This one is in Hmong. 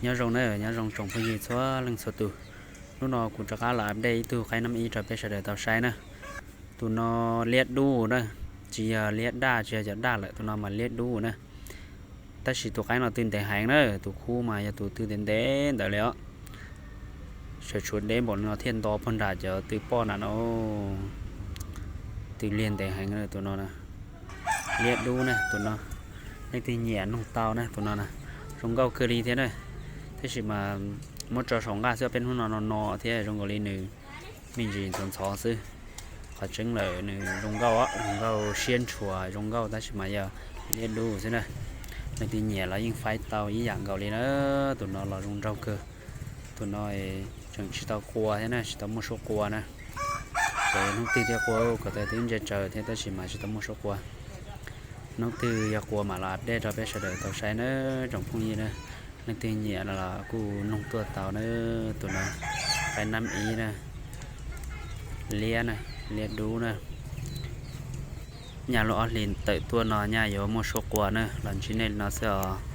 Nyob zoo na, nyob zoo tsoom phooj ywg txhua leej txhua tus. Hnub no kuv rov qab los update ib tug qaib nab ib rau peb sawv daws tau saib na. Tus no liab dub na, tsis yog liab daj, tsis yog cov daj lawm, tus no mas liab dub na. Tab sis tus qaib no tw ntev heev na, tus khub mas yog tus tw ntev ntev ntawd li os. Sawv tshuav deb npaum no thiaj nto pog nram cov tw poj nram no. Tw liag ntev heev tus no na. Liab dub na tus no. Leej twg nyiam nug tau na tus no na. Zoo nkauj kawg li thiab na. Tab sis mas muab tso saum nqaj xwb, peb hnub no no no thiab zoo nkaus li nws me ntsis ntxhov ntxhov xwb. Qhov tseeb lawm nws zoo nkauj, zoo nkauj siab ntshuas zoo nkauj tab sis mas yog liab dub xwb na. Leej twg nyiam los yeej faib tau ib yam nkaus li na. Tus no los zoo nraug kawg. Tus no tseem tsis tau qua thiab na, tsis tau muaj suab qua na. Ces hnub twg thiaj qua, kom tas twb ntse tsaws thiab tab sis mas tsis tau muaj suab qua. Hnub twg yog qua mam los update rau peb sawv daws tau saib na tsoom phooj ywg na. Leej twg nyiam los kuj nug tuaj tau na. Tus no qaib nab ib na, liab na, liab dub na. Nyaj lub ob hlis tawm tuaj no nyaj yuav muaj suab qua na, los ntsib nej li no xwb os.